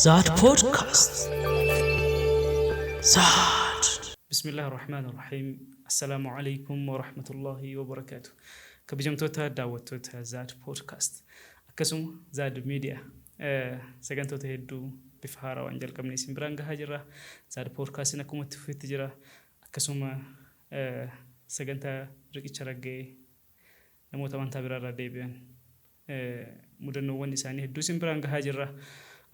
Zaad Podcast. Zaad. Bismillaahi Rahmaani Rahiim. Assalaamu alaikum wa rahmatullahi wa barakaatu. Kabajamtoota daawwattoota Zaad Podcast, akkasuma Zaad Miidiyaa, sagantoota hedduu bifa haarawaan jalqabne isin biraan gahaa jirra. Zaad Podcastiin akkuma itti fufetti jira. Akkasuma sagantaa Riqicha Ragga'ee, namoota amantaa biraarraa deebi'an mudannoowwan isaanii hedduu isin biraan gahaa jirra.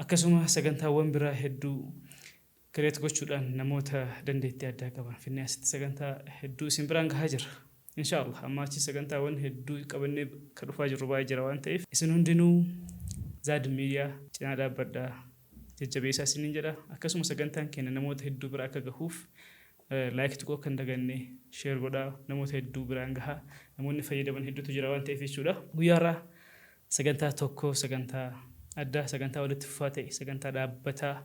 Akkasuma sagantaawwan biraa hedduu create gochuudhaan namoota dandeettii addaa qaban finnee asitti sagantaa hedduu isin biraan gahaa jirra. Inshaallah amma achi sagantaawwan hedduu qabannee kan dhufaa jirru baay'ee jira waan ta'eef, isin hundinuu Zaad Miidiyaa cinaa dhaabbadhaa, jajjabeessaa isiniin jedha. Akkasuma sagantaan keenya namoota hedduu bira akka gahuuf like tuquu akka hin daganne, share godhaa, namoota hedduu biraan gahaa, namoonni fayyadaman hedduutu jira waan ta'eef jechuudha. Guyyaa har'aa sagantaa tokko, sagantaa addaa, sagantaa walitti fufaa ta'e, sagantaa dhaabbataa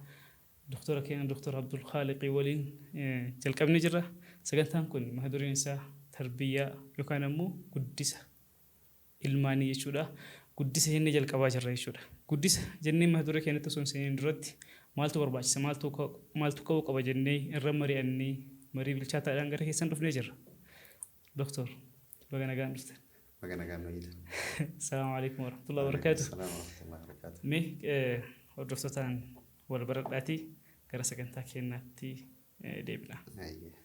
Doktora keenya Doktor Abdul Khaaliqii waliin jalqabnee jirra. Sagantaan kun mata dureen isaa tarbiyyaa yookaan ammoo guddisa ilmaanii jechuudha. Guddisa jennee jalqabaa jirra jechuudha. Guddisa jennee mata duree keenyatti osoo hin seeniin duratti maaltu barbaachisa, maaltu ka'uu qaba jennee irra mari'annee, marii bilchaataadhaan gara keessan dhufnee jirra. Doktor, baga nagaan dhuftan. Baga nagaan nu eegdan. Assalaamu alaikum warahmatullahi wabarakatuh. Assalamu warahmatullahi wabarakatuh. Mee hordoftootaan wal baradhaatii gara sagantaa keenyaatti deebina. Ayyee.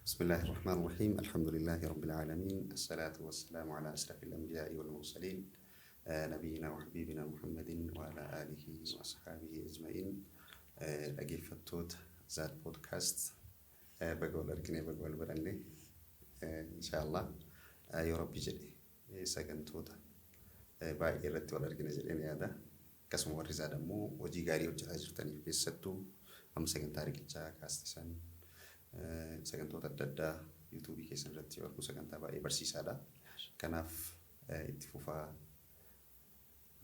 بسم الله الرحمن الرحيم، الحمد لله رب العالمين، الصلاة والسلام على أشرف الأنبياء والمرسلين، نبينا وحبيبنا محمد وعلى آله وأصحابه أجمعين. Dhaggeeffattoota Zaad Podcast, baga wal argine, baga wal baranne. Inshaallah yoo Rabbi jedhe sagantoota baay'ee irratti wal argina jedheen yaada. Akkasuma warri Zaad ammoo hojii gaarii hojjetaa jirtaniif, keessattuu amma sagantaa riqichaa kaastisan, sagantoota adda addaa YouTubeii keessan irratti yoo argu, sagantaa baay'ee barsiisaadha. Kanaaf itti fufaa,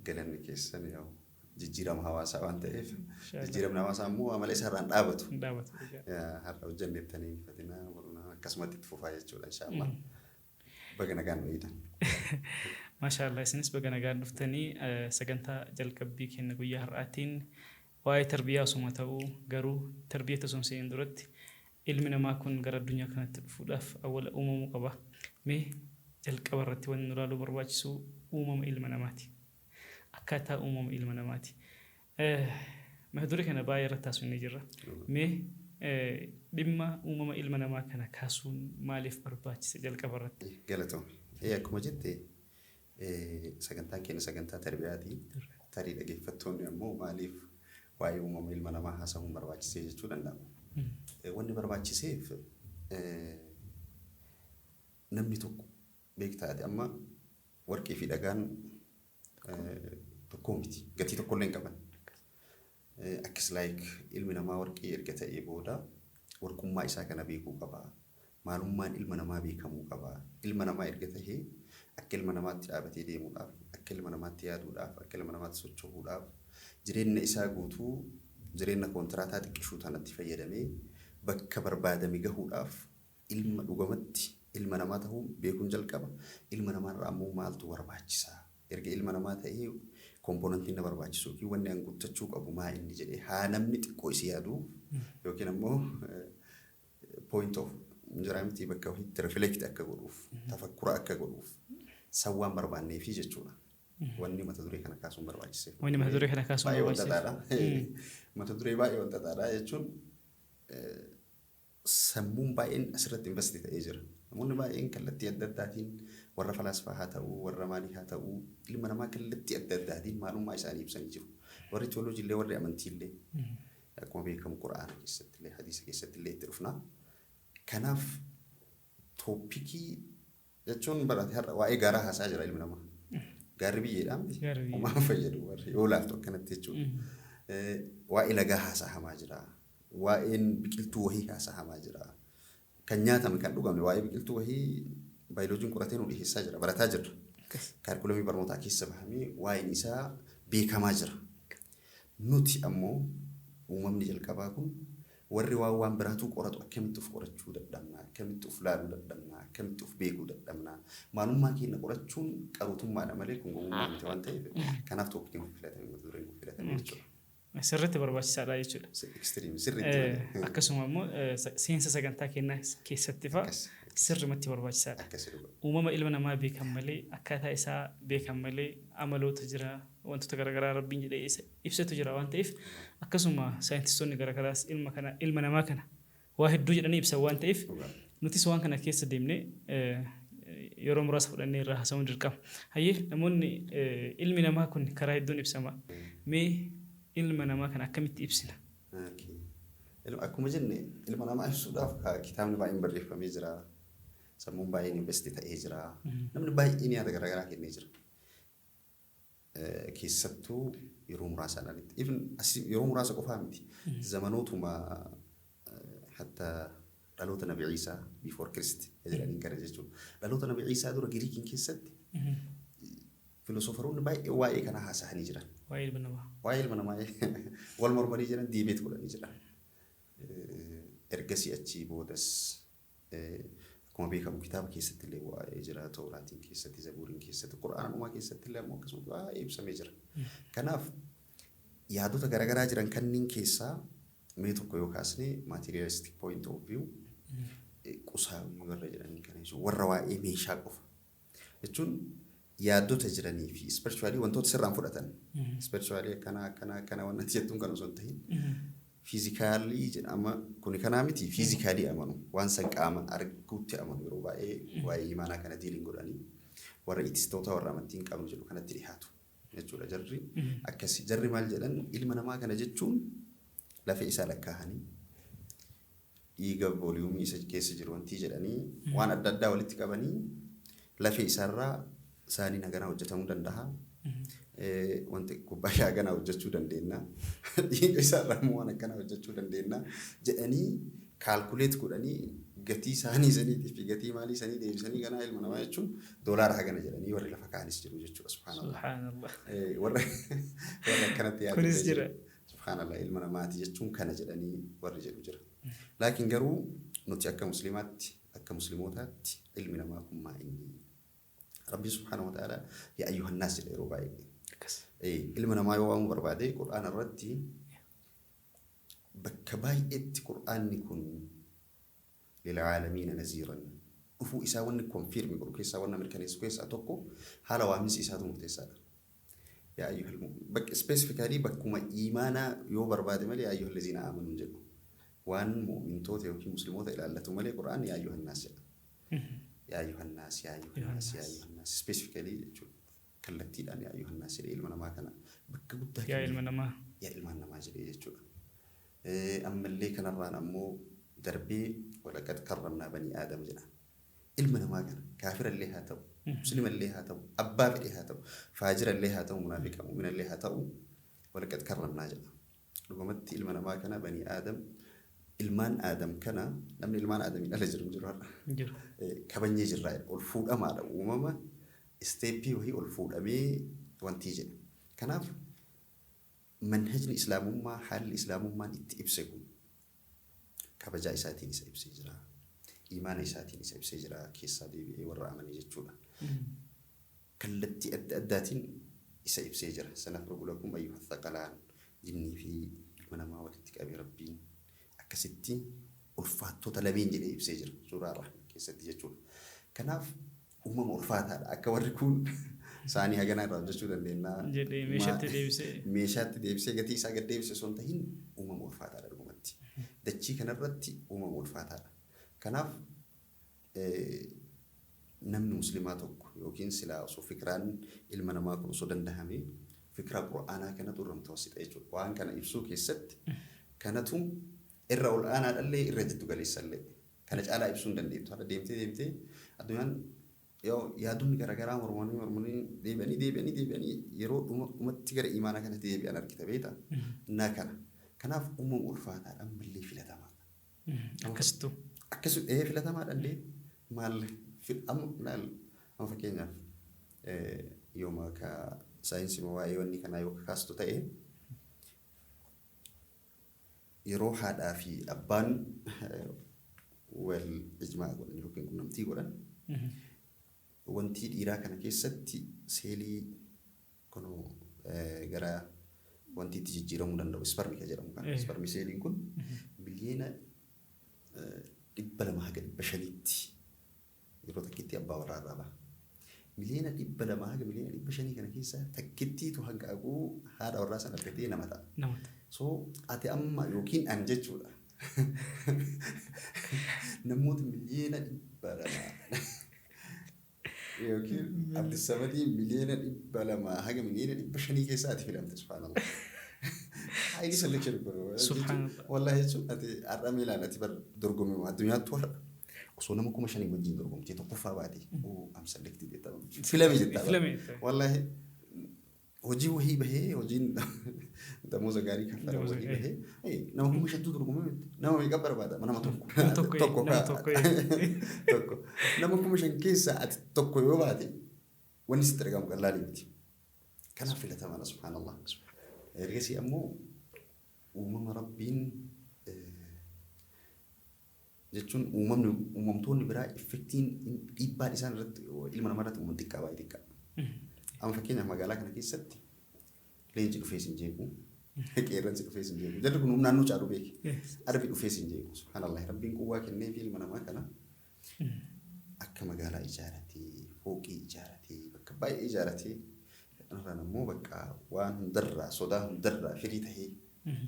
galanni keessan yoo jijjiirama hawaasaa waan ta'eef, jijjiiramni hawaasaa immoo amala isaarraan dhaabatu. Hin dhaabatu. Har'a hojjannettanii fatina boruna akkasumatti itti fufaa jechuudha inshaallah. Baga nagaan nu eegdan. Maashaallah, isinis baga nagaan dhuftanii. Sagantaa jalqabbii keenya guyyaa har'aatiin waa'ee tarbiyyaa osuma ta'uu, garuu tarbiyyaa osoo hin seenin duratti ilmi namaa kun gara addunyaa kanatti dhufuudhaaf awwala uumamuu qaba. Mee jalqaba irratti wanni nu ilaaluu barbaachisu uumama ilma namaati. Akkaataa uumama ilma namaati. Mata duree kana baay'ee irratti haasofnee jirra. Mee dhimma uumama ilma namaa kana kaasuun maaliif barbaachise jalqaba irratti? Galatoome. Akkuma jette sagantaan keenya sagantaa tarbiyaati. Tarii dhaggeeffattoonni ammoo maaliif waa'ee uumama ilma namaa haasa'uun barbaachisee jechuu danda'u. Wanni barbaachiseef namni tokko beektaati, amma warqii fi dhagaan tokkoo miti, gatii tokkollee hin qaban. Akkas like ilmi namaa warqii erga ta'ee booda warqummaa isaa kana beekuu qaba. Maalummaan ilma namaa beekamuu qaba. Ilma namaa erga tahee akka ilma namaatti dhaabatee deemuudhaaf, akka ilma namaatti yaaduudhaaf, akka ilma namaatti socho'uudhaaf, jireenya isaa guutuu jireenya koontiraataa xiqqishuu tanatti fayyadamee bakka barbaadame gahuudhaaf ilma dhugamatti ilma namaa ta'uu beekuun jalqaba. Ilma namaarraa ammoo maaltu barbaachisaa? Erga ilma namaa ta'ee componentiin na barbaachisu yookiin wanni an guuttachuu qabu maa inni jedhee haa namni xiqqoo isii yaadu, yookiin ammoo point of jira miti, bakka ofiitti reflect akka godhuuf, tafakkura akka godhuuf san waan barbaanneefi jechuudha. Wanni mata duree kana kaasuun barbaachiseef. Wanni mata duree kana kaasuun baay'ee wal barbaachiseef. xaxaadha. Mata duree baay'ee wal xaxaadha jechuun sammuun baay'een asirratti invest ta'ee jira. Namoonni baay'een kallattii adda addaatiin, warra falaasfaa haa ta'uu, warra maalii haa ta'uu, ilma namaa kallattii adda addaatiin maalummaa isaanii ibsanii jiru. Warri teoloojii illee, warri amantii illee, akkuma beekamu Quraana keessatti illee, hadiisa keessatti illee itti dhufna. Kanaaf topicii jechuun barate har'a waa'ee gaaraa haasaa jira ilmi namaa. Gaarri biyyeedhaa miti. Gaarri biyyee. Homaa fayyadu warri yoo laaltu akkanatti jechuudha. Waa'ee lagaa haasahamaa jira. Waa'een biqiltuu wahii haasahamaa jira. Kan nyaatame, kan dhugame, waa'ee biqiltuu wahii baayoloojiin qoratee nu dhiyeessaa jira. Barataa jirra. Kaarikulamii barnootaa keessa bahamee waa'een isaa beekamaa jira. Nuti ammoo uumamni jalqabaa kun, warri waan waan biraatu qoratu, akkamitti of qorachuu dadhabna, akkamitti of laaluu dadhabna, akkamitti of beekuu dadhabna? Maalummaa keenya qorachuun qaruutummaadha malee kun gowwummaa miti waan ta'eef, kanaaf topiciin kun filatame, mata dureen kun filatame jechuudha. Sirriitti barbaachisaadha jechuudha. Extreme sirriitti malee. Akkasuma immoo seensa sagantaa kennaa keessatti fa'a sirrimatti barbaachisaadha. Akkasi dhuga. Uumama ilma namaa beekan malee, akkaataa isaa beekan malee, amaloota jira, wantoota garaagaraa Rabbiin jedhee isa ibsatu jira waan ta'eef, akkasuma saayintistoonni garaagaraas ilma kana, ilma namaa kana waa hedduu jedhanii ibsan waan ta'eef, nutis waan kana keessa deemnee yeroo muraasa fudhannee irraa haasa'uun dirqama. Hayyee, namoonni ilmi namaa kun karaa hedduun ibsama. Mee ilma namaa kana akkamitti ibsina? Akkuma jenne, ilma namaa ibsuudhaaf kitaabni baay'een barreeffamee jira. Sammuun baay'een invest ta'ee jira. Namni baay'een yaada garaagaraa kennee jira. Keessattuu yeroo muraasaan alitti. Even yeroo muraasa qofaa miti. Zamanootuma hatta dhaloota Nabi Iisaa, before Christ jedhaniin kana jechuudha. Dhaloota Nabi Iisaa dura Giriikiin keessatti filosoofaroonni baay'ee waa'ee kana haasa'anii jiran. Waa'ee ilma namaa. Waa'ee ilma namaa wal mormanii jiran, debate godhanii jiran. Ergasii achii boodas akkuma beekamu kitaaba keessatti illee waa'ee jira, Tooraatiin keessatti, Zabuuriin keessatti, Qur'aanuma keessatti illee ammoo akkasuma baay'ee ibsamee jira. Kanaaf yaadota garaagaraa jiran kanneen keessaa mee tokko yoo kaasne, materialistic point of view, qusaawii warra jedhanii kana jechuun warra waa'ee meeshaa qofa jechuun yaadota jiranii fi spiritually wantoota sirraan fudhatan, spiritually akkana akkana akkana waan ati jettuun kan osoo hin tahin, physically jedhama kuni kanaa miti, physically amanu, waan san qaaman arguutti amanu. Yeroo baay'ee waa'ee imaanaa kana dealing godhanii warra atheistoota, warra amantii hin qabnu jedhu kanatti dhiyaatu jechuudha jarri. Akkasi jarri maal jedhan? Ilma namaa kana jechuun lafee isaa lakkaa'anii, dhiiga volume isa keessa jiru wantii jedhanii, waan adda addaa walitti qabanii, lafee isaarraa saaniin haganaa hojjetamuu danda'a. Wanti kubbaayyaa haganaa hojjechuu dandeenya. Dhiiga isaarraa immoo waan akkanaa hojjechuu dandeenya jedhanii calculate godhanii, gatii isaanii saniitii fi gatii maalii sanii deebisanii, ganaa ilma namaa jechuun doolaara hagana jedhanii warri lafa kaa'anis jiru jechuudha. Subhaanallah. Subhaanallah. Warra akkanatti yaadu Kunis jira. Subhaanallah, ilma namaati jechuun kana jedhanii warri jedhu jira. Laakiin garuu nuti akka musliimaatti, akka muslimootaatti, ilmi namaa kun maa inni? Rabbi subhaanahu wa ta'ala "yaa ayyuhannaas" jedha yeroo baay'ee. Akkas. Ilma namaa yoo waamuu barbaade, Qur'aana irratti bakka baay'eetti Qur'aanni kun lilcaalamiina naziiran dhufuu isaa wanni confirm godhu keessaa, wanna mirkaneessu keessaa tokko haala waaminsi isaatu murteessaadha. Yaa ayyuhal bakka specifically bakkuma iimaanaa yoo barbaade malee "yaa ayyuhal laziina aamanuun" jedhu. Waan mu'mintoota yookiin musliimoota ilaallatu malee Qur'aanni "yaa ayyuhannaas" jedha. Yaa ayyuhannaas, yaa ayyuhannaas, yaa ayyuhannaas specifically jechuudha. Kallattiidhaan "yaa ayyuhannaas" jedhee ilma namaa kana bakka guddaa Yaa kenne. ilma namaa. Yaa ilmaan namaa jedhee jechuudha. Ammallee kanarraan ammoo darbee "walaqad karramnaa banii aadam" jedha. Ilma namaa kana kaafirallee haa ta'u, muslimallee haa ta'u, abbaa fedhe haa ta'u, faajirallee haa ta'u, munaafiqa mu'minallee haa ta'u, "walaqad karramnaa" jedha. Dhugumatti ilma namaa kana, banii aadam, ilmaan aadam kana, namni ilmaan aadamiin ala jiru hin jiru har'a. Jiru. Kabajnee jirra, ol fuudhamaadha, uumama step wahii ol fuudhamee wantii jedhe. Kanaaf manhajni islaamummaa, haalli islaamummaan itti ibse kun kabajaa isaatiin isa ibsee jira. Imaana isaatiin isa ibsee jira, keessaa deebi'ee warra amane jechuudha. Kallattii adda addaatiin isa ibsee jira. "Sanafrugu lakum ayyuha thaqalaan", jinnii fi ilma namaa walitti qabee Rabbiin akkasitti ulfaattota lameen jedhee ibsee jira suuraa Rahman keessatti jechuudha. Kanaaf uumama ulfaataadha. Akka warri kun saanii haganaa irraa hojjechuu dandeenya. Jedhee meeshaatti deebisee. Meeshaatti deebisee gatii isaa gad deebisee osoo hin tahin, uumama ulfaataadha dhugumatti. Dachii kanarratti uumama ulfaataadha. Kanaaf namni musliimaa tokko yookiin silaa osoo fikiraan ilma namaa kun osoo dandahame, fikira qur'aanaa kanatu irra mutawassita jechuudha. Waan kana ibsuu keessatti kanatu irra ol aanaadhallee, irra jiddu galeessallee. Kana caalaa ibsuu hin dandeettu. Haala deemtee deemtee addunyaan yoo yaadonni garaagaraa mormanii mormanii deebi'anii deebi'anii deebi'anii yeroo dhumatti gara imaanaa kanatti deebi'an argita, beektaa? Innaa kana. Kanaaf uumama ulfaataadha, ammallee filatamaadha. Akkasittuu. Akkasuma filatamaadha illee, maal amma laal, amma fakkeenyaaf yooma ka saayinsii waa'ee wanni kanaa yoo kaastu ta'e, yeroo haadhaa fi abbaan wal ijmaa godhan yookiin qunnamtii godhan, wantii dhiiraa kana keessatti seelii kunoo gara Wanti itti jijjiiramuu danda'u sperm kan jedhamu kana. Sperm celliin kun 200 miliyoona haga 500tti yeroo takkitti abbaa warraa irraa baha. 200 miliyoona haga 500 miliyoona kana keessa takkittiitu hanqaaquu haadha warraa sana argatee nama ta'a. Nama ta'a. So ati amma yookiin an jechuudha. Namoota 200 miliyoona yookiin Abdisamadii 200 miliyoona haga 500 miliyoona keessaa ati filamte, subhaanallah. Highly selection godhu. Subhaanallah. Wallahi jechuun ati har'a miilaan ati bar dorgommii addunyaattu har'a osoo nama 5,000 wajjin dorgomtee tokkoffaa baate, "Oh, I'm selected" jetta. Filame jetta. Filame jetta. Wallahi hojii wahii bahee, hojiin damooza gaarii kaffala Damooza wahii gaarii. bahee nama 5,000tu dorgomee miti. Nama meeqa barbaada? Nama tokko. Nama tokko, Tokko. nama tokko. Tokko. Nama 5,000 keessaa ati tokko yoo baate, wanni sitti dhagahamu qallaalii miti. Kanaaf filatamaadha, subhaanallah. Ergasii ammoo uumama Rabbiin jechuun uumamni uumamtoonni biraa effectiin dhiibbaan isaan irratti ilma namaa irratti uumamu xiqqaa, baay'ee xiqqaa. Amma fakkeenyaaf magaalaa kana keessatti leenci dhufee sin jeequ, qeerransi dhufee sin jeequ. Jarri kun humnaan nu caalu beeki. Arbi dhufee sin jeequ. Subhaanallah, Rabbiin quwwaa kennee fi ilma namaa kana akka magaalaa ijaaratee, fooqii ijaaratee, bakka baay'ee ijaaratee, kanarraan ammoo bakka waan hundarraa sodaa hundarraa firii tahee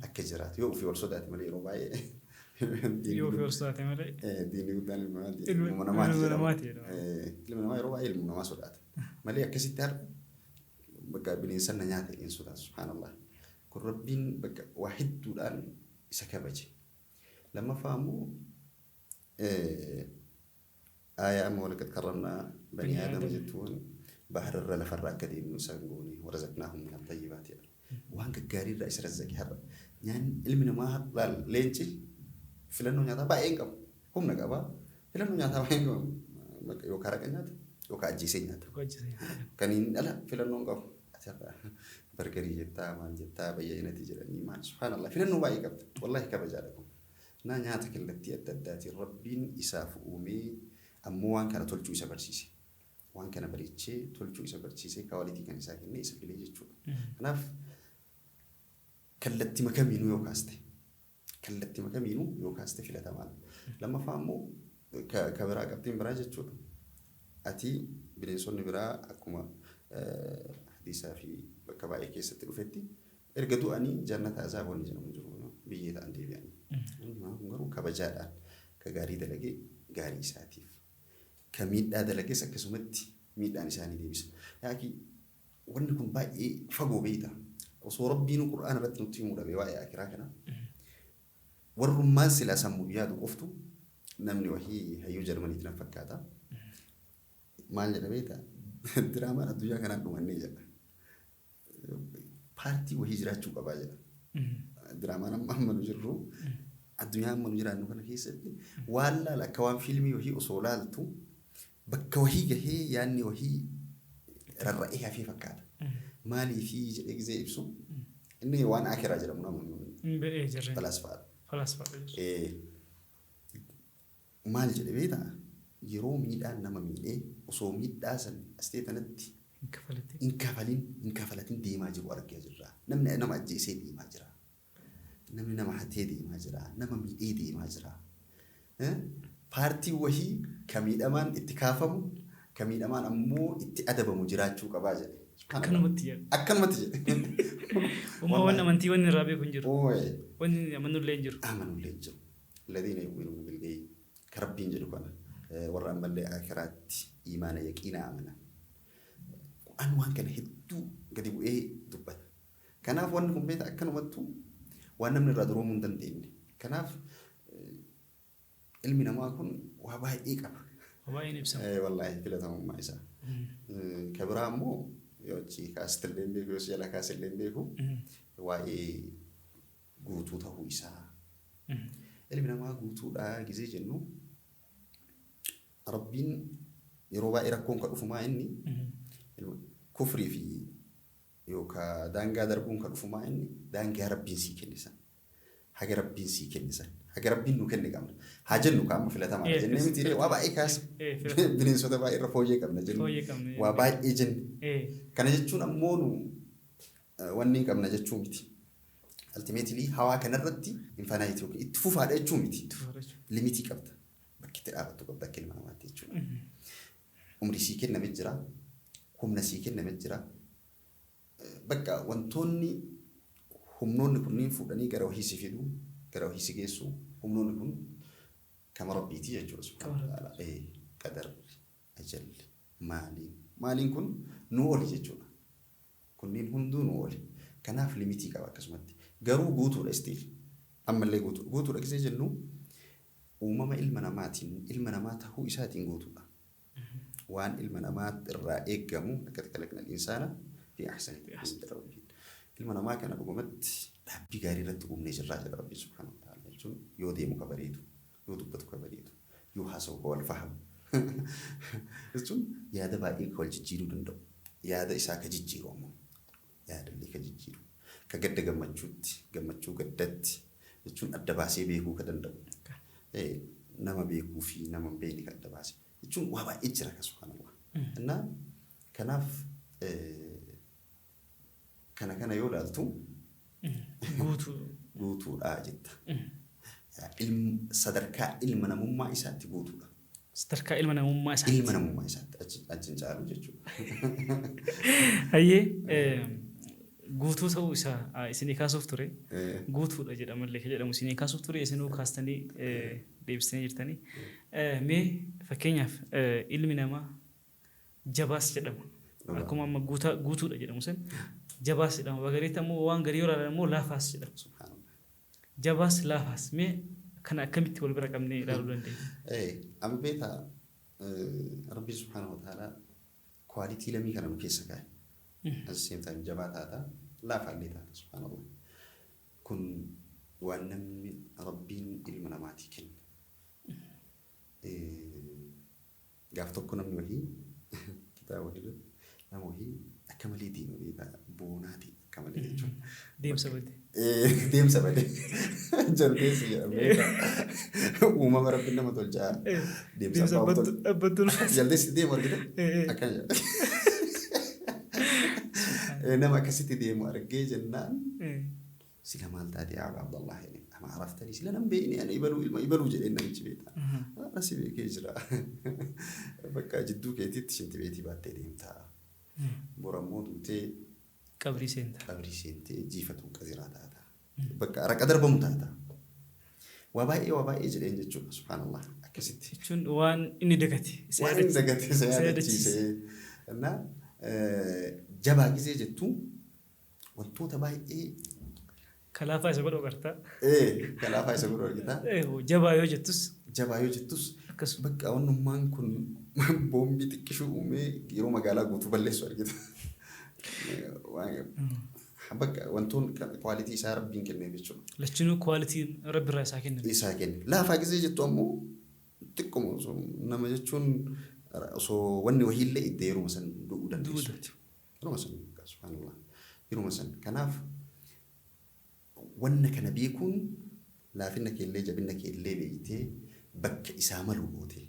akka jiraatu yoo ofii wal sodaate malee yeroo baay'ee Yoo ofii wal sodaate malee. Diinni guddaan ilma Ilma namaati ilma jedhama. namaati jedhama. Ilma namaa yeroo baay'ee ilma namaa sodaata. Malee akkasitti har'a bakka bineensa na nyaata hin sodaatu, subhaanallah. Kun Rabbiin bakka waa hedduudhaan isa kabaje. Lammaffaa immoo aayaa amma "ولقد كرمنا بني آدم" jettuun bahararra lafarra akka deemnu isaan goone, "ورزقناهم من الطيبات" jedha. Waan gaggaarii irraa isa razzaqe har'a. Nyaanni ilmi namaa har'a, leenci filannoo nyaataa baay'ee hin qabu. Humna qaba. Filannoo nyaataa baay'ee hin qabu. Yookaan raqa nyaata yookaan ajjeesee nyaata. Kan hin dhala filannoo hin qabu. Ati har'a burgerii jettaa, maal jettaa, bayyanatii jedhanii maal, subhaanallah, filannoo baay'ee qabda. Wallahi kabajaadha kun. Naa nyaata kallattii adda addaatiin Rabbiin isaaf uumee ammoo waan kana tolchuu isa barsiise. Waan kana bareechee tolchuu isa barsiisee, quality kan isaa kennee isa filee jechuudha. Kanaaf kallattii makamiinuu yoo kaaste filatamaadha. Lammaffaa immoo ka biraa, qabxiin biraa jechuudha. Ati bineensonni biraa akkuma hadiisaa fi bakka baay'ee keessatti dhufetti erga du'anii jannata azaabonni jedhamu jiru, biyyee ta'an deebi'anii. Inni kun garuu kabajaadhaan ka gaarii dalagee gaarii isaatiif, ka miidhaa dalagees akkasumatti miidhaan isaanii deebisa. Yaaki wanni kun baay'ee fagoo beeyta. Osoo Rabbiin Qur'aana irratti nutti himuu dhabe waa'ee akiraa kana, warrummaan silaa sammuu yaadu qoftu, namni wahii hayyuu Jarmaniitti na fakkaata. Maal jedha beektaa? Diraamaan addunyaa kanaan dhumannee jedha. Partii wahii jiraachuu qabaa jedha. Diraamaan amma amma nu jirru, addunyaa amma nu jiraannu kana keessatti waan laala akka waan fiilmii wahii osoo laaltu bakka wahii gahee yaadni wahii rarra'ee hafee fakkaata. Maaliifii jedhee gisee ibsu, inni waan akiraa jedhamu nama Ba'ee jirre. falaasfaadha. Falaasfaadha. Maal jedhe beektaa? Yeroo miidhaan nama miidhee osoo miidhaa san astee tanatti Hin kafalatin. hin kafalin, hin kafalatin deemaa jiru argaa jirra. Namni nama ajjeesee deemaa jira. Namni nama hatee deemaa jira. Nama miidhee deemaa jira. Partii wahii ka miidhamaan itti kaafamu, ka miidhamaan ammoo itti adabamu jiraachuu qabaa jedhe. Akkanumatti jedha. Akkanumatti jedhe. Uumaa wanni amantii wanni irraa beeku hin jiru. Ooye. Wanni amanullee hin jiru. Amanullee hin jiru. الذين يؤمنون بالغيب ka Rabbiin jedhu kana, warra ammallee akiraatti imaana yaqiinaa amanan. Qur'aan waan kana hedduu gadi bu'ee dubbata. Kanaaf wanni kun beekta akkanumattuu waan namni irraa duroomuu hin dandeenye. Kanaaf ilmi namaa kun waa baay'ee qaba. Waa baay'een ibsama. Wallaahi filatamummaa isaa. Ka biraa immoo yoo achi kaastillee hin beeku, yoo si jala kaasillee hin beeku, waa'ee guutuu ta'uu isaa. Ilmi namaa guutuudha gisee jennu, Rabbiin yeroo baay'ee rakkoon kan dhufumaa inni kufrii fi yookaan daangaa darbuun kan dhufumaa inni daangaa Rabbiin sii kennisan. Haga Rabbiin sii kennisan. Haga Rabbiin nu kenne qabna. Haa jennu kaama filatamaadha jennee miti waa baay'ee kaasa. Bineensota baay'ee irra fooyyee qabna jennu. Fooyyee qabna. Waa baay'ee jenne. Kana jechuun ammoo nu wanni hin qabna jechuu miti. Ultimately hawaa kanarratti infinite yookiin itti fufaadha jechuu miti. Limitii qabda. Bakki itti dhaabattu qabda akka ilma namaatti jechuudha. Umrii sii kenname jira. Humna sii kenname jira. Bakka wantoonni humnoonni kunniin fuudhanii gara wahii si fidu, gara wahii si geessu, humnoonni kun kama rabbiiti jechuudha. Subhaanahu wa ta'ala. Qadarri, ajalli, maaliin maaliin kun nu oli jechuudha. Kunniin hunduu nu oli. Kanaaf limitii qaba akkasumatti. Garuu guutuudha still. Ammallee guutuudha. Guutuudha gisee jennu uumama ilma namaatiin, ilma namaa tahuu isaatiin guutuudha. Waan ilma namaa irraa eeggamu laqad khalaqna al-insaana fi ahsani taqwiim jedha Rabbiin. Ilma namaa kana dhugumatti dhaabbii gaarii irratti uumnee jirraa jedha Rabbiin subhaanahu wa ta'ala jechuun yoo deemu ka bareedu, yoo dubbatu ka bareedu, yoo haasa'u ka wal fahamu jechuun yaada baay'ee ka wal jijjiiruu danda'u. Yaada isaa ka jijjiiru ammoo yaadallee ka jijjiiru. Ka gadda gammachuutti, gammachuu gaddatti jechuun adda baasee beekuu ka danda'u. Nama beekuu fi nama hin beekne ka adda baasee jechuun waa baay'ee jira ka subhaanallah. Innaa kanaaf kana kana yoo ilaaltu Guutuu. Guutuudha jetta. Sadarkaa ilma namummaa isaatti guutuudha. Sadarkaa ilma namummaa isaatti. Ilma namummaa isaatti achi hin caalu jechuudha. Hayyee, guutuu ta'uu isaa isinii kaasuuf ture. Guutuudha jedhamallee kan jedhamu isinii kaasuuf ture, isinuu kaastanii deebistanii jirtanii. Mee fakkeenyaaf ilmi namaa jabaas jedhama. Akkuma amma guutaa guutuudha jedhamu san jabaas jedhama. Bagariitti ammoo waan garii yoo ilaalan ammoo laafaas jedhama. Jabaas laafaas mee kana akkamitti wal bira qabnee ilaaluu dandeenya? Amma beektaa, Rabbiin subhaanahu wa ta'ala quality lamii kana nu keessa kaa'e. At the same time jabaa taata, laafaallee taata, subhaanallah. Kun waan namni Rabbiin ilma namaatii kenne. Gaaf tokko namni wahii kitaaba wahii irratti nama wahii akka malee deema beektaa, boonaa ta'e akka malee jechuudha. Deemsa bade. Deemsa bade. Jaldeessi jedhama beektaa. Uumama Rabbiin nama tolchaa. Deemsa abbaa tol. Abbattu. Jaldeessi deemu argite? Akkana jedha. Nama akkasitti deemu argee jennaan, "Sila maal taate yaa Abaa Abdallah?" jedheen. "Ama araftanii sila nan beekne, ani ibaluu ilma ibaluu," jedheen namichi beektaa. "Haadha si beekee jira. Bakka jidduu keetiitti shintibeetii baattee deemta. Bor ammoo duutee qabrii seenta. Qabrii seentee jiifatuun qaziraa taata. Bakka raqa darbamu taata." Waa baay'ee waa baay'ee jedheen jechuudha, subhaanallah, akkasitti. Jechuun waan inni dagate. Isa waan inni dagate isa isa yaadachiise. Innaa jabaa gisee jettu wantoota baay'ee Kalaafaa isa godhu agarta. Kalaafaa isa godhu argita. Jabaa yoo jettus Jabaa yoo jettus akkasuma. Bakka wannummaan kun boombii xiqqishuu uumee yeroo magaalaa guutuu balleessu argita. Bakka wantoonni quality isaa Rabbiin kenneef jechuudha. Lachinuu quality Rabbi irraa isaa kennan. Isaa kenne. Laafaa gisee jettu ammoo xiqquma osoo nama jechuun osoo wanni wahiillee iddoo yeruma san du'uu dandeessu. Du'uu. Yeruma san, subhaanallah. Yeruma san. Kanaaf wanna kana beekuun laafina keellee jabina keellee beektee bakka isaa malu goote.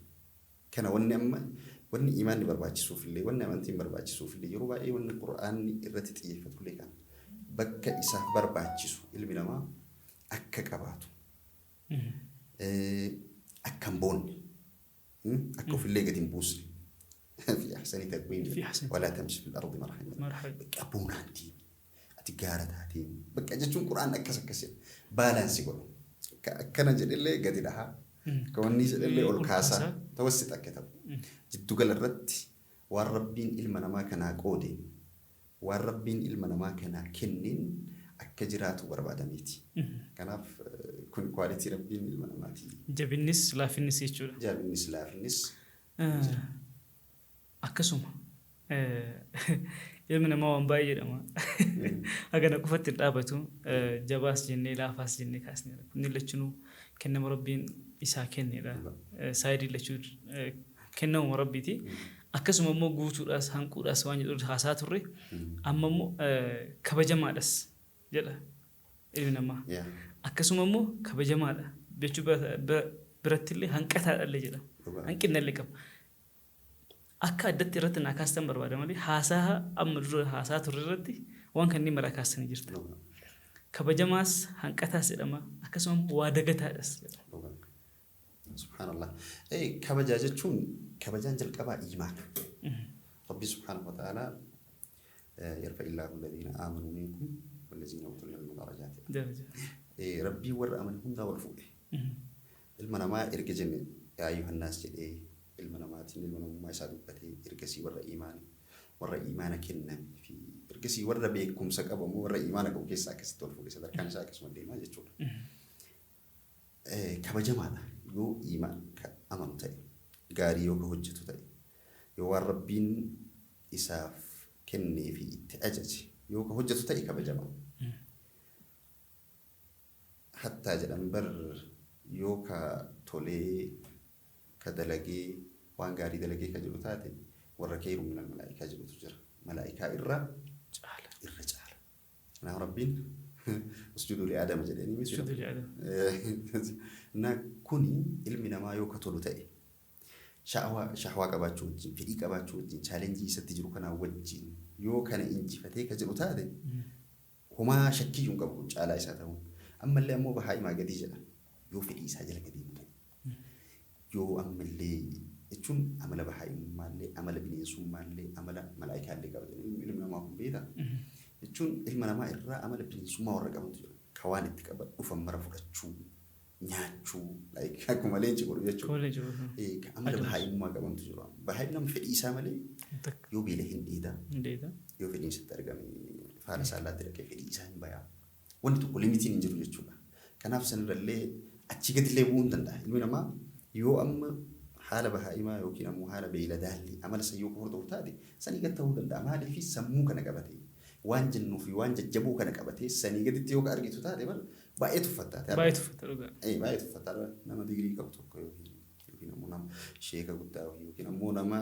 Kana wanni amma wanni imaanni barbaachisuuf illee, wanni amantiin barbaachisuuf illee, yeroo baay'ee wanni Qur'aanni irratti xiyyeeffatu illee kana. Bakka isaaf barbaachisu ilmi namaa akka qabaatu. Akka hin boonne. Akka ofillee gadi hin buusne. Fi ahsani taqwiim. Fi ahsani. Walaa tamshi fil ardi marahan. Marhaban. Bakka boonaan deemi. Ati gaara taateen. Bakka jechuun Qur'aan akkas akkas jedha. Balance godha. Akkana jedhellee gadi dhahaa. Akka wanni jedhellee ol ol kaasaa. kaasaa. Tawassix akka ta'u. Jiddugala irratti waan Rabbiin ilma namaa kanaa qoodeen, waan Rabbiin ilma namaa kanaa kenneen akka jiraatu barbaadameeti. Kanaaf kun quality Rabbiin ilma namaatii. Jabinnis laafinnis jechuudha. Jabinnis laafinnis. Akkasuma ilmi namaa waan baay'ee jedhama. Hagana qofatti hin dhaabatu. Jabaas jennee laafaas jennee kaasneera. Kunniin lachinuu kennama Rabbiin isaa kennedha. Side lachuu kennamuma Rabbiiti. Akkasuma immoo guutuudhaas hanquudhaas waan jedhu haasaa turre. Amma immoo kabajamaadhas jedha ilmi namaa. Akkasuma immoo kabajamaadha jechuu biratti illee hanqataadha illee jedha. Hanqina illee qaba. Akka addatti irratti naa kaastan barbaada malee haasaa amma dura haasaa turre irratti waan kanneen maraa kaastanii jirta. Kabajamaas hanqataas jedhama. Akkasuma waa dagataadhas jedhama. Dhugaa. Subhaanallah. Kabajaa jechuun kabajaan jalqabaa iimaana. Rabbi subhaanahu wa ta'aalaa yarfa illaahu alladhiina aamanuu minkum wallaziina utul ilma darajaati. Daraja. Rabbii warra amane hundaa wal fuudhe. Ilma namaa erga jenne yaa ayyuhannaas jedhee ilma namaatiin ilma namummaa isaa dubbatee ergasii warra iimaana warra iimaana kenname fi ergasii warra beekumsa qabu ammoo warra iimaana qabu keessaa akkasitti wal fuudhe sadarkaan isaa akkasuma deemaa jechuudha. Kabajamaadha yoo iimaan ka amanu ta'e gaarii yoo ka hojjetu ta'e yoo waan rabbiin isaaf kennee fi itti ajaje yoo ka hojjetu ta'e kabajamaa. Hattaa jedhan bar yoo ka tolee ka dalagee waan gaarii dalagee ka jedhu taate warra keeru minal malaa'ikaa jedhutu jira. Malaa'ikaa irra Caala. irra caala. Kanaaf rabbiin usjudu li aadama jedhanii miti. Usjudu li aadama. Na kuni ilmi namaa yoo ka tolu ta'e shahwaa qabaachuu wajjin fedhii qabaachuu wajjin chaalenjii isatti jiru kanaa wajjin yoo kana injifatee ka jedhu taate homaa shakkiyyuu hin qabu caalaa isaa ta'uun. Ammallee ammoo bahaa'imaa gadii jedha yoo fedhii isaa jala gadi ta'e yoo ammallee jechuun amala bahaa'imummaallee amala bineensummaallee amala malaa'ikaallee qaba jedhanii ilmi namaa kun beektaa. Jechuun ilma namaa irraa amala bineensummaa warra qabantu jira. Ka waan itti qaban dhufan mara fudhachuu, nyaachuu, like akkuma leenci godhu jechuudha. Koole jiru. Ka amala bahaa'imummaa qabantu jira. Bahaa'im nama fedhii isaa malee Takka. yoo beela hin dheedaa, Hundeeta. yoo fedhiin isatti argame faana saallaatti dhaqee fedhii isaa hin bayaa. Wanti tokko limitiin hin jiru jechuudha. Kanaaf sanirrallee achii gadillee bu'uu hin danda'a. Ilmi namaa yoo amma haala bahaa'imaa yookiin ammoo haala beeyladaallee amala san yoo hordofu taate sanii gad ta'uu danda'a. Maaliif sammuu kana qabatee waan jennuu fi waan jajjaboo kana qabatee sanii gaditti yoo ka argitu taate bar baay'ee tuffatta. Baay'ee tuffata dhugaa. Baay'ee tuffatta nama digirii qabu tokko yookiin ammoo nama sheeka guddaa yookiin ammoo nama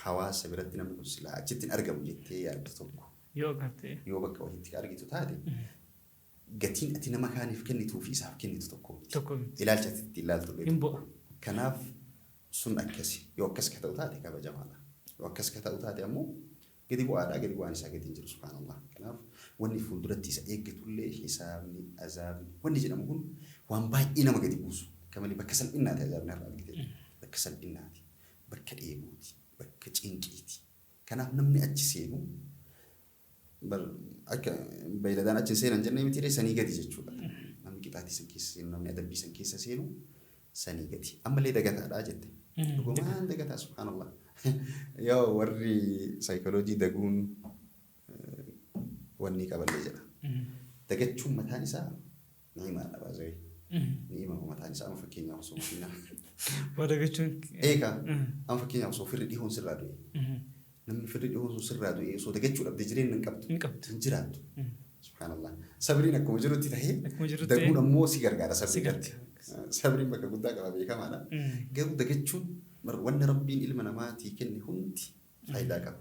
hawaasa biratti namni kun silaa achitti hin argamu jettee yaaddu tokko Yoo agartee. yoo bakka wayiitti argitu taate gatiin ati nama kaaniif kennituu fi isaaf kennitu tokko miti. Tokko miti. Ilaalcha ati ittiin ilaaltu illee Hin bu'a. Kanaaf sun akkasi yoo akkas ka ta'u taate kabajamaadha. Yoo akkas ka ta'u taate ammoo gadi bu'aadha gadi bu'aan isaa gadi hin jiru subhaanallah. Kanaaf wanni fuulduratti isa eeggatullee hisaabni azaabni wanni jedhamu kun waan baay'ee nama gadi buusu. Akka malee bakka salphinnaati azaabni har'a argite. Bakka salphinnaati, bakka dheebuuti, bakka cinqiiti. Kanaaf namni achi seenu bar akka beeyladaan achi hin seenan jennee miti sanii gadi jechuudha. Namni qixaatii san keessa seenu, namni adabbii san keessa seenu sanii gadi. Ammallee dagataadha jette. Dhugumaan dagataa subhaanallah. Yoo warri saayikoloojii daguun wanni qaballee jedha. Dagachuun mataan isaa ni'imaadha baazawee. Ni'ima mataan isaa amma fakkeenyaaf osoo makiinaa. Waa dagachuun. Eegaa amma fakkeenyaaf osoo firri dhihoon sirraa du'e. Namni firri dhihoon sun sirraa du'e osoo dagachuu dhabde jireenya hin qabdu. Hin qabdu. Hin jiraattu. Subhaanallah. Sabriin akkuma jirutti tahee Akkuma jirutti daguun ammoo si gargaara Si sabrii irratti. gargaara. Sabriin bakka guddaa qaba beekamaadha. Garuu dagachuun wanni rabbiin ilma namaatii kenne hundi faayidaa qaba.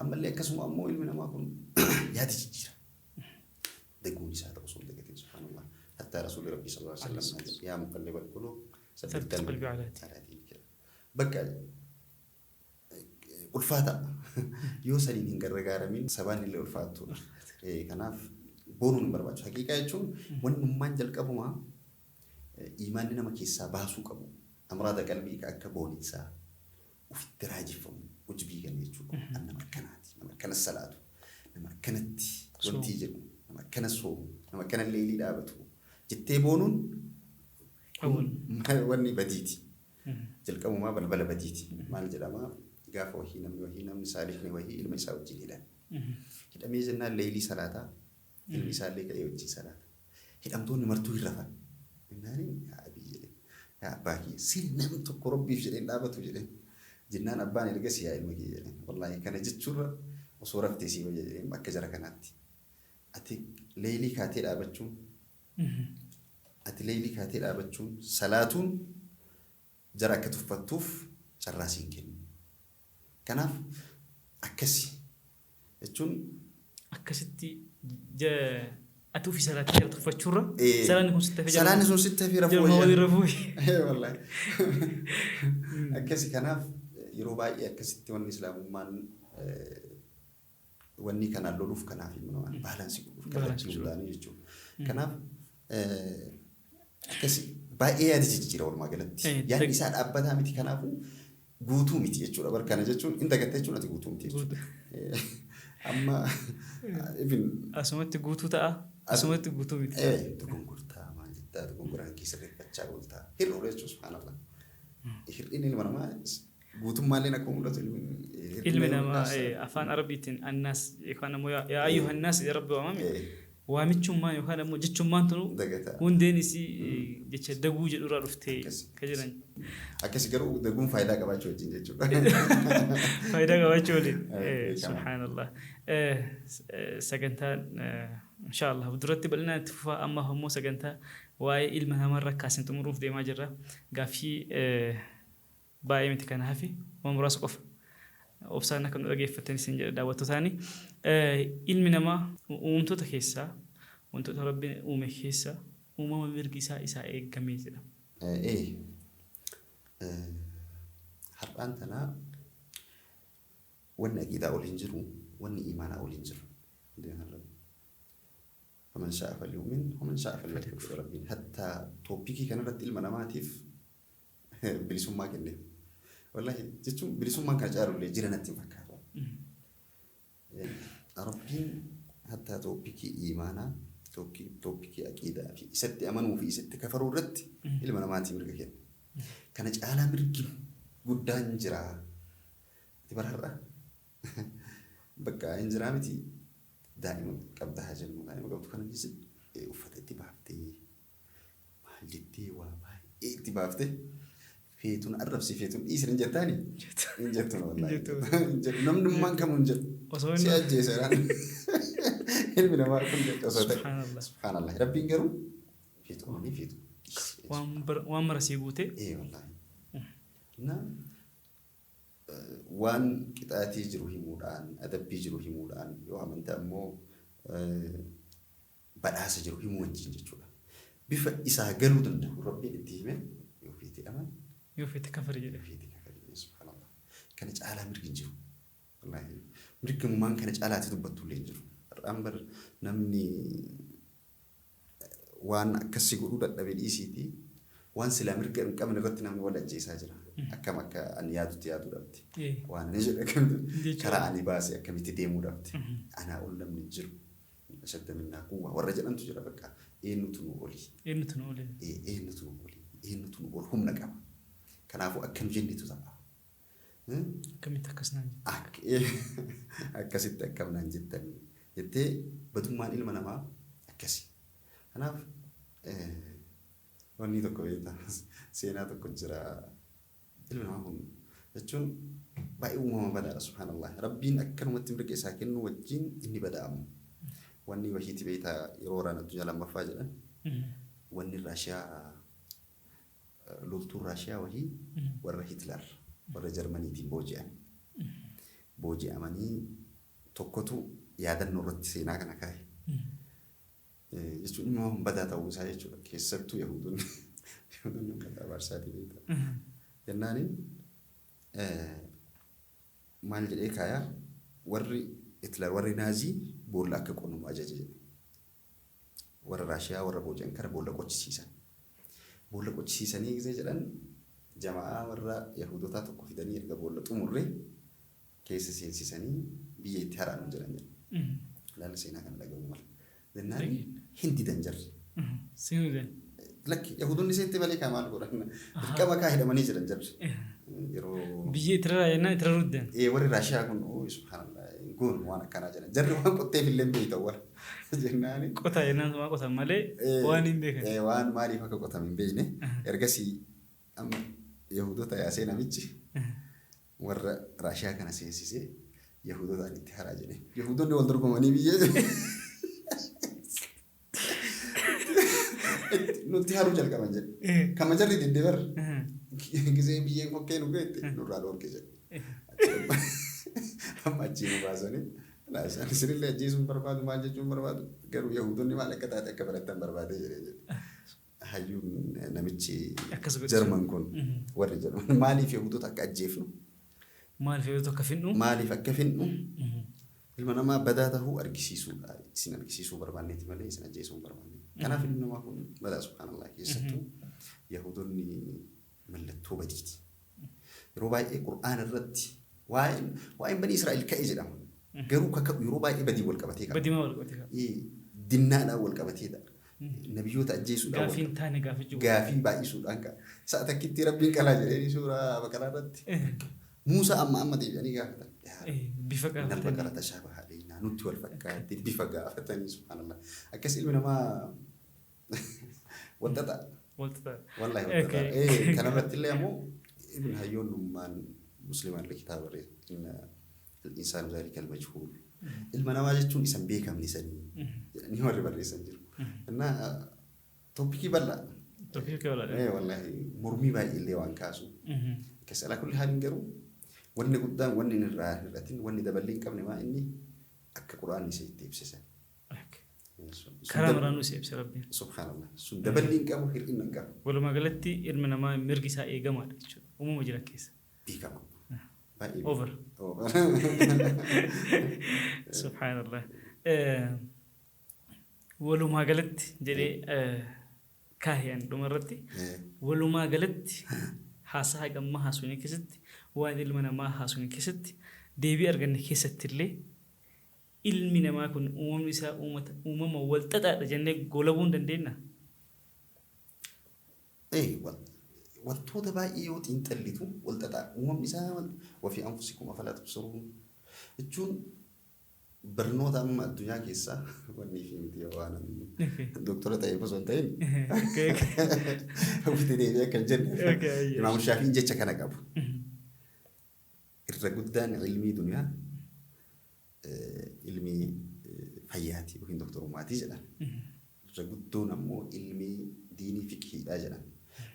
Ammallee akkasuma ammoo ilmi namaa kun yaada jijjiira. Daguun isaa ta'u osoo hin dagatin subhaanallah. Hattaa rasuulli rabbii sallallahu alaihi wasallam yaa muqallibal quluub Sabbit qalbii alaa diinik jedha. Bakka ulfaata yoo saniin hin gargaaramin sabaan illee ulfaattuudha. Kanaaf boonuun hin barbaachisu. Haqiiqaa jechuun wannummaan jalqabumaa iimaanni nama keessaa baasuu qabu. Amraada qalbii ka akka booniinsaa ofitti raajeffamu ujbii kan jechuudha. An nama akkanaati, nama akkana salaatu, nama akkanatti wantii jedhu, nama akkana soomu, nama akkana leelii dhaabatu jettee boonuun wanni badiiti. Jalqabumaa balbala badiiti. Maal jedhamaa gaafa wahii namni wahii namni saalihni wahii ilma isaa wajjin hidhame. Hidhamee jennaan leelii salaataa ilmi isaallee ka'ee wajjin salaata. Hidhamtoonni martuu hin rafan. Jennaaniin yaa abii jedhee yaa abbaa kiyya siri namni tokko rabbiif jedhee hin dhaabatu jedhee. Jennaan abbaan ergasii yaa ilma kiyya jedhee wallaahi kana jechuurra osoo raftee sii wayya jedhee akka jara kanaatti. Ati leelii kaatee dhaabachuun ati leelii kaatee dhaabachuun salaatuun jara akka tuffattuuf carraa siin kennu. Kanaaf akkasi jechuun Akkasitti ati ofii salaatti jara tuffachuurra salaanni kun sitti hafee jara salaanni sun sitti hafee rafuu jarma wayya. waliin rafuu. Wallaahi. Akkasi kanaaf yeroo baay'ee akkasitti wanni islaamummaan Wanni kanaan loluuf kanaaf ilma namaa balance godhuuf Balance kallattii hundaanii jechuudha. Kanaaf akkasi baay'ee yaada jijjiira walumaa galatti. Yaadni isaa dhaabbataa miti, kanaafuu guutuu miti jechuudha. Bar kana jechuun hin dagatte jechuun ati guutuu miti jechuudha. Amma even Asumatti guutuu ta'a. Asumatti guutuu miti. Dogongortaa maal jettaa, dogongoraan keessa sirreeffachaa ooltaa. Hir'uudha jechuudha, subhaanallah. Hir'inni ilma namaa guutummaallee akkuma mul'atu Ilmi namaa afaan Arabiitiin annaas yookaan ammoo yaa ayyuhannaas jedhee Rabbi waamame. Waamichummaan yookaan ammoo jechummaan tunu Dagataa. hundeen isii jecha daguu jedhurraa dhuftee ka jedhan. Akkasi garuu daguun faayidaa qabaachuu wajjin jechuudha. Faayidaa qabaachuu waliin. Beekama. Subhaanallah. Sagantaan inshaallah duratti bal'inaan itti fufaa, amma ammoo sagantaa waa'ee ilma namarra kaasin xumuruuf deemaa jirra. Gaaffii baay'ee miti, kana hafe waan muraasa qofa. Obsaan akka nu dhageeffattan isin jedha daawwattootaani. Ilmi namaa uumamtoota keessaa, wantoota Rabbiin uume keessaa, uumama mirgi isaa isaa eegamee jedhama. Har'aan tanaa wanni aqiidaa ol hin jiru, wanni imaanaa ol hin jiru. فمن شاء فليؤمن ومن شاء فليكفر. Rabbiin hattaa topic kanarratti ilma namaatiif bilisummaa kenneef. Wallahi jechuun bilisummaan kana caalullee jira natti hin fakkaatu. Rabbiin hattaa topic imaanaa, topic aqiidaa fi isatti amanuu fi isatti kafaruu irratti ilma namaatiif mirga kenne. Kana caalaa mirgi guddaan jira. Ati bara har'a bakka hin jiraa miti, daa'ima qabda haa jennu, daa'ima qabdu kana keessatti uffata itti baaftee, maal jettee, waa baay'ee itti baaftee, feetuun arrabsi, feetuun dhiisin hin jettaani? Hin jettu wallahi. Hin jettu, namnummaan kamuu hin jedhu. Osoo Si inni ajjeeseeraan ilmi namaa kun jecha osoo ta'e. Subhaanallah. Subhaanallah. Rabbiin garuu feetu amanii feetu dhiisi. Waan mara sii guutee. Ee wallahi. Na waan qixaatii jiru himuudhaan, adabbii jiru himuudhaan, yoo amante ammoo badhaasa jiru himuu wajjin jechuudha. Bifa isaa galuu danda'u Rabbiin itti hime, yoo feete aman, Yoo feete kafari jedhe. yoo feete kafari, subhaanallah. Kana caalaa mirgi hin jiru. Wallahi mirgummaan kana caalaatti dubbattu illee hin jiru. Har'aan bar namni waan akkasii godhuu dadhabe dhiisiitii, waan silaa mirga hin qabne irratti namni wal ajjeesaa jira. Akkam akka ani yaadutti yaaduu dhabde. Waan ani jedhe akkamitti karaa ani baase akkamitti deemuu dhabde. Anaa ol namni hin jiru. أشد منا قوة warra jedhantu jira bakka eenyutu nu oli. Eenyutu nu oole? Eenyutu nu oli. Eenyutu nu ol humna qaba. Kanaafuu akkam jennitu ta'a. Akkamitti akkas naan jette? Akkasitti akkam naan jettan jettee, badummaan ilma namaa akkasi. Kanaaf wanni tokko beektaa, seenaa tokko jira, ilmi namaa kun jechuun baay'ee uumama badaadha, subhaanallah. Rabbiin akkanumatti mirga isaa kennu wajjin inni bada'amu. Wanni wahiiti beektaa, yeroo waraana addunyaa lammaffaa jedhan wanni Raashiyaa, loltuun Raashiyaa wahii warra Hitler, warra Jarmaniitiin booji'an. Booji'amanii tokkotu yaadannoo irratti seenaa kana kaa'e. Jechuun ilma namaa badaa ta'uu isaa jechuudha. Keessattuu Yahudoonni uummata abaarsaatii beektaa. Jennaani maal jedhee kaayaa, warri Hitler, warri Naazii boolla akka qonnu ajaje jedhe. Warra Raashiyaa warra booji'an kana boolla qochisiisan. Boolla qochisiisanii gisee jedhan, jamaa warra Yahudotaa tokko fidanii erga boolla xumurree keessa seensisanii biyya itti haraanu jedhan jedhe. Laala, seenaa kana dhaga'uu mala. Jennaan hin didan jarri. Seenuu didan. Lakki, Yahudonni seente malee kaa maal godhan, dirqama kaa hidhamanii jiran jarri. Yeroo Biyya itti raraa jennaan itti raruu didan. Warri Raashiyaa kun subhaanallah goon waan akkanaa jedhan, jarri waan qotteef illee hin beektan warra jennaani. Qotaa jennaan sumaa qotan malee waan hin beekan. Waan maaliif akka qotame hin beekne. Ergasii amma Yahudota yaasee namichi warra Raashiyaa kana seensisee Yahudotaan itti haraa jedhe. Yahudonni wal dorgomanii biyya nutti haruu jalqaban jedhe. Kama jarri didde bar gisee biyyeen kokkee nu geette nurraa dhoorke jedhe. Amma achii nu baasanii isaan isinillee ajjeesuun barbaadu, maal jechuun barbaadu, garuu Yahudonni maal akka taate akka barattan barbaadee jedhee jedhe. Hayyuun namichi Akkas godhe. Jarman kun, warri Jarman maaliif Yahudota akka ajjeefnu Maaliif Yahudota akka finnu? Maaliif akka finnu Ilma namaa badaa tahuu argisiisuudha. Isin argisiisuu barbaanneeti malee isin ajjeesuu hin barbaanne. Kanaaf ilmi namaa kun badaa, subhaanallah, keessattuu Yahudonni mallattoo badiiti. Yeroo baay'ee Qur'aana irratti waa'een Banii Israa'el ka'e jedhama. Garuu kaka'u yeroo baay'ee badii wal qabatee qaba. Badii wal qabatee qaba. Dinnaadhaan wal qabateedha. Nabiyyoota ajjeesuudhaan Gaafii hin taane gaafachuu. Gaafii baay'isuudhaan ka'a. Sa'a takkitti Rabbiin qalaa jedhanii suuraa Baqaraa irratti. Muusaa amma amma deebi'anii gaafatan. Bifa Innal gaafatanii. baqara tashaabaha alaynaa, nutti wal fakkaatti bifa gaafatanii, subhaanallah. Akkas ilmi namaa wal xaxaa. Wal xaxaa. Wallahi wal xaxaa. Kanarratti illee ammoo Ibn Hayyoon ummaan muslimaan illee kitaaba barreesse. Inna al-insaanu zaalika al-majhuul. Ilma namaa jechuun isa hin beekamne sanii jedhanii warri barreessan jiru. Innaa topicii bal'aa. Topicii bal'aadha. Wallahi mormii baay'ee illee waan kaasu. Akkas alaa kulli haaliin garuu wanni guddaan, wanni inni irraa hir'atin, wanni daballee hin qabne maa inni akka Qur'aanni isa itti ibsisan. Karaa maraanuu isa ibsa Rabbiin. Subhaanallah. Sun daballee hin qabu, hir'ina hin qabu. Walumaa galatti ilmi namaa mirgi isaa eegamaadha jechuudha. Uumama jiran keessa. Beekama. Baay'ee. Over. Over. Subhaanallah. Walumaa galatti jedhee kaaheen dhumarratti, walumaa galatti haasaa hagammaa haasofne keessatti, waan ilma namaa haasofne keessatti, deebii arganne keessatti illee ilmi namaa kun uumamni isaa uumama wal xaxaadha jennee golabuu hin dandeenya. Wantoota baay'ee yoo xiinxallitu wal xaxaa uumamni isaa. Wafii anfusikum afalaa tubsiruun jechuun barnoota amma addunyaa keessaa wanni fi miti waan doktora ta'eef osoo hin ta'in ofitti deebi'ee akka hin jenne, Imaam Shaafiin jecha kana qabu. Irra guddaan ilmii duniyaa ilmii fayyaati yookiin doktorummaatii jedhan. Irra guddoon ammoo ilmii diinii fiqhiidhaa jedhan.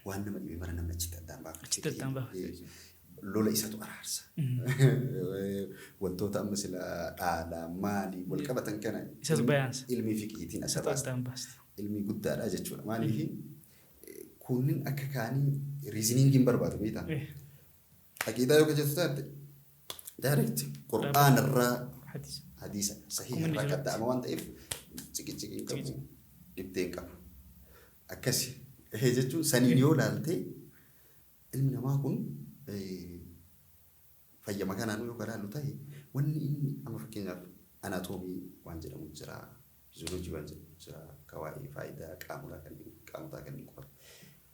Waan nama dhibe mara namni achitti addaan baafata. Achitti addaan baafata. Lola isatu araarsa. Wantoota amma sila dhaalaa maalii wal qabatan kana Isatu bayaansa. ilmii fiqhiitiin adda Isatu baasa. addaan baasta. Ilmii guddaadha jechuudha. Maaliif kunniin akka kaanii reasoningiin barbaadu beektaa? Aqiidaa yoo jettu taate direct Qur'aan irraa Hadiisa. hadiisa sahiha Akkuma inni irraa jirutti. qadda'ama waan ta'eef ciqiciqii hin qabu, dhibdee hin qabu. Akkasi jechuun saniin yoo ilaalte ilmi namaa kun fayyama kanaan yoo ilaallu ta'e, wanni inni amma fakkeenyaaf anaatoomii waan jedhamu jira, fiizooloojii waan jedhamu jira, ka waa'ee faayidaa qaamotaa kanneen qaamotaa kanneen qo'atu.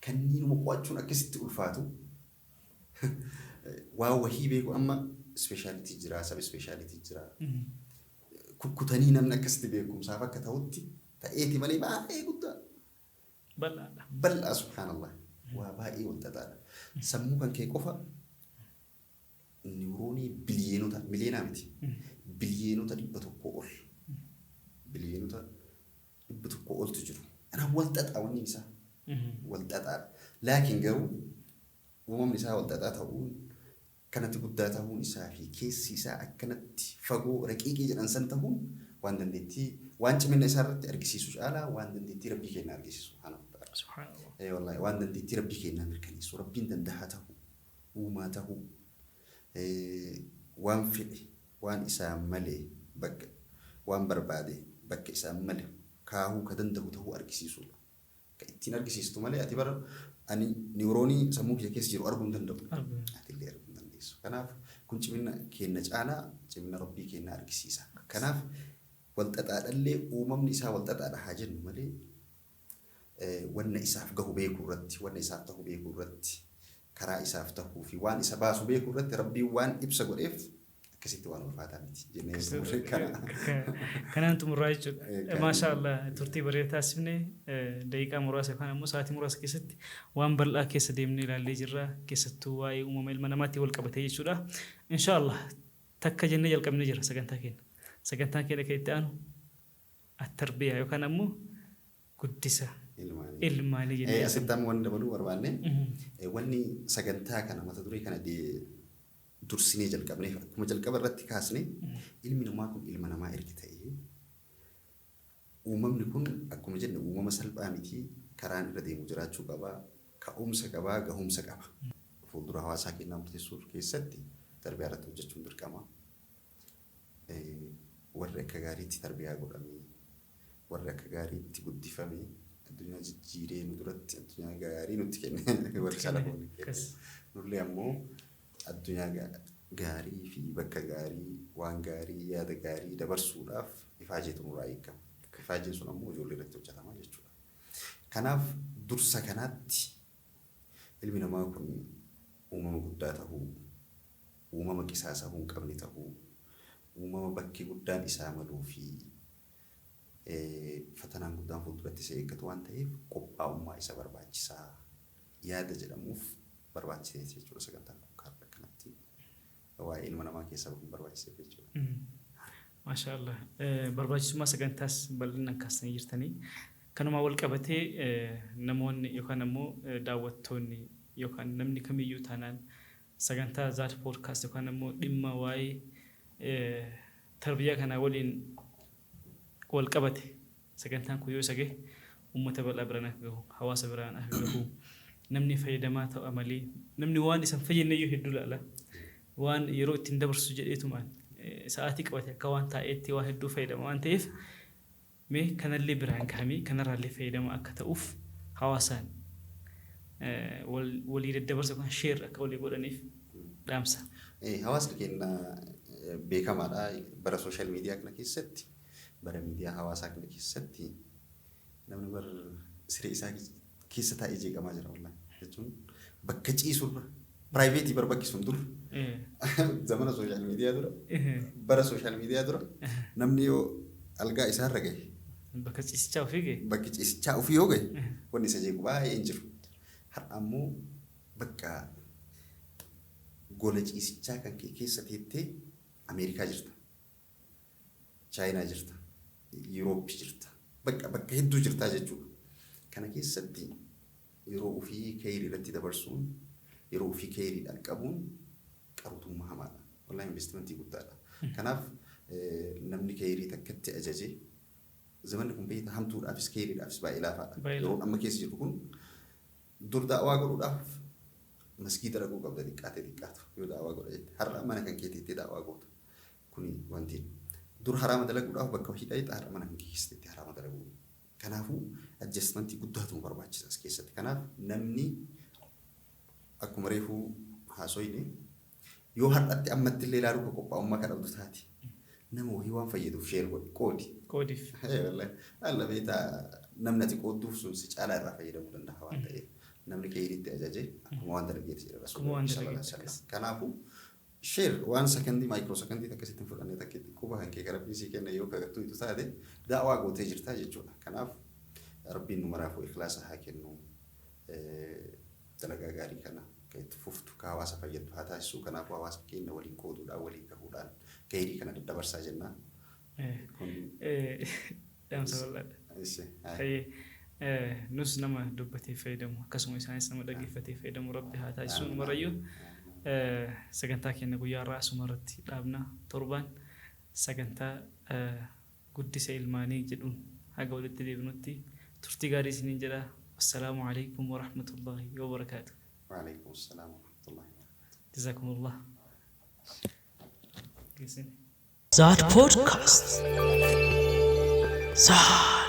Kanniinuma qo'achuun akkasitti ulfaatu waan wahii beeku amma specialty jira, sub specialty jira. Kukkutanii namni akkasitti beekumsaaf akka ta'utti ta'eeti malee baay'ee guddaa. Bal'aadha. Bal'aa, subhaanallah. Waa baay'ee wal xaxaadha. Sammuu kan kee qofa niwuroonii biliyeenota, miliyoonaa miti. Biliyeenota 100 ol. Biliyeenota 100 oltu jiru. Kanaaf wal xaxaa wanni isaa. Wal xaxaadha. Laakiin garuu uumamni isaa wal xaxaa ta'uun, kanatti guddaa ta'uun isaa fi keessi isaa akkanatti fagoo raqiiqii jedhan san ta'uun waan dandeettii waan cimina isaa irratti argisiisu caalaa waan dandeettii Rabbii keenyaa argisiisu. Subhaanahu wa ta'ala. Subhaanallah. Wallahi waan dandeettii Rabbii keenyaa mirkaneessu, Rabbiin dandahaa ta'uu, uumaa ta'uu, waan fedhe waan isaan malee bakka waan barbaade bakka isaan male kaahuu ka danda'u ta'uu argisiisudha. Ka ittiin argisiistu malee ati bara ani niwuroonii sammuu kiyya keessa jiru arguu hin danda'u. Arguu. Ati illee arguu hin dandeessu. Kanaaf kun cimina keenya caalaa cimina Rabbii keenyaa argisiisa. Kanaaf wal xaxaadhallee uumamni isaa wal xaxaadha haa jennu malee wanna isaaf gahu beekuu irratti, wanna isaaf ta'u beekuu irratti, karaa isaaf ta'uu fi waan isa baasu beekuu irratti Rabbiin waan ibsa godheef akkasitti waan ulfaataa miti jennee xumurre kana. Kanaan xumurraa jechuudha. Maasha Allah, turtii bareedaa taasifne. Daqiiqaa muraasa yookaan ammoo sa'aatii muraasa keessatti waan bal'aa keessa deemnee ilaallee jirra. Keessattuu waa'ee uumama ilma namaatti wal qabatee jechuudha. Insha Allah takka jennee jalqabnee jira sagantaa keenya. Sagantaan keenya kan itti aanu at-tarbiyaa yookaan ammoo guddisa ilmaanii. Ilmaanii jennee. Asitti amma wanni dabaluu barbaanne, wanni sagantaa kana mata duree kana dursinee jalqabneef, akkuma jalqaba irratti kaasne, ilmi namaa kun ilma namaa erga ta'ee, uumamni kun akkuma jenne uumama salphaa miti, karaan irra deemu jiraachuu qaba, ka'umsa qabaa, gahumsa qaba. Fuuldura hawaasaa kennaa murteessuu keessatti tarbiyaa irratti hojjechuun dirqama. Warri akka gaariitti tarbiyaa godhamee, warri akka gaariitti guddifamee addunyaa jijjiiree nu duratti addunyaa gaarii nutti kenne warri salafoonni kenne. Nullee ammoo addunyaa gaarii fi bakka gaarii, waan gaarii, yaada gaarii dabarsuudhaaf ifaajeetu nurraa eegama. Ifaajeen sun ammoo ijoollee irratti hojjetama jechuudha. Kanaaf dursa kanaatti ilmi namaa kun uumama guddaa tahuu, uumama qisaasahuu hin qabne tahuu, uumama bakki guddaan isaa maluu fi fatanaan guddaan fuulduratti isa eeggatu waan ta'eef qophaa'ummaa isa barbaachisaa yaada jedhamuuf barbaachiseeti jechuudha sagantaan kun kaarra akkanatti waa'ee ilma namaa keessaa bahuun barbaachiseef jechuudha. Maashaa Allah. Barbaachisummaa sagantaas bal'inaan kaastanii jirtanii. Kanumaan wal qabatee namoonni yookaan ammoo daawwattoonni yookaan namni kamiyyuu taanaan sagantaa Zaad Podcast yookaan ammoo dhimma waa'ee tarbiyaa kanaa waliin wal qabate sagantaan kun yoo isa gahe uummata bal'aa biraan akka gahu, hawaasa biraan akka gahu, namni fayyadamaa ta'a malee namni waan isa hin fayyadne iyyuu hedduu laala. Waan yeroo ittiin dabarsu jedheetumaan sa'aatii qabate akka waan taa'eetti waa hedduu fayyadama waan ta'eef mee kanallee biraan gahamee kanarraallee fayyadamaa akka ta'uuf hawaasaan walii daddabarsa yookaan share akka walii godhaniif dhaamsa. Hawaasni keenya beekamaadha. Bara social media kana keessatti, bara miidiyaa hawaasaa kana keessatti namni bar siree isaa keessa taa'ee jeeqamaa jira wallahi. Jechuun bakka ciisurra private bar bakki sun dur zamana social media dura, bara social media dura namni yoo algaa isaarra gahe, Bakka ciisichaa ofii gahe. Bakki ciisichaa ofii yoo gahe wanni isa jeequ baay'ee hin jiru. Har'a ammoo bakka gola ciisichaa kan kee keessa teettee Ameerikaa jirta, Chaayinaa jirta, Yuurooppii jirta, bakka bakka hedduu jirtaa jechuudha. Kana keessatti yeroo ofii keeyrii irratti dabarsuun, yeroo ofii keeyriidhaan qabuun qaruutummaa hamaadha. Wallahi investimentii guddaadha. Kanaaf namni keeyrii takkatti ajaje, zamanni kun beektaa hamtuudhaafis keeyriidhaafis baay'ee laafaadha. Baay'ee. Yeroon amma keessa jiru kun dur da'waa godhuudhaaf masgiida dhaquu qabda xiqqaatee xiqqaatu yoo da'waa godha jette. Har'a mana kan keetiitti da'waa goota. Kuni wanti dur haraama dalaguudhaaf bakka hojii dhaqxa, har'a mana kan kee keessatti haraama dalaguu. Kanaafuu adjustmentii guddaatu nu barbaachisa as keessatti. Kanaaf namni akkuma reefuu haasoyne yoo har'atti ammatti illee ilaaluu kan qophaa'ummaa kan dhabdu taate nama wahii waan fayyaduuf share godhi, qoodi. Qoodiif. Wallahi alla beektaa namni ati qoodduuf sun si caalaa irraa fayyadamuu danda'a waan ta'eef namni keeyriitti ajaje akkuma waan dalageeti jedha Akkuma waan Rasuulli sallallahu alaihi dalageetti. wasallam. Kanaafuu share waan sakandii micro sakandii akkasitti hin fudhanne takkitti quba kan kee rabbiin sii kenna yoo kagattuu itu taate da'waa gootee jirtaa jechuudha. Kanaaf Rabbiin nu maraafuu ikhlaasa haa kennu. Dalagaa gaarii kana kan itti fuftu ka hawaasa fayyaddu haa taasisu. Kanaafuu hawaasa keenya waliin qooduudhaan, waliin gahuudhaan keeyrii kana daddabarsaa jenna. Kun Dhaamsa bal'aadha. Isse, haa. Hayyee, nus nama dubbatee fayyadamu akkasuma isaanis nama dhaggeeffatee fayyadamu Rabbi haa taasisu. Numarayyuu sagantaa keenya guyyaa har'aa asuma irratti dhaabna. Torbaan sagantaa guddisa ilmaanii jedhuun haga walitti deebinutti turtii gaarii isiniin jedha. Wassalaamu alaikum warahmatullaahi wabarakaatu. Waalaikum salaam warahmatullahi wabarakatuh. Jazakumullah. Geessine. Zaad Podcast. Zaad.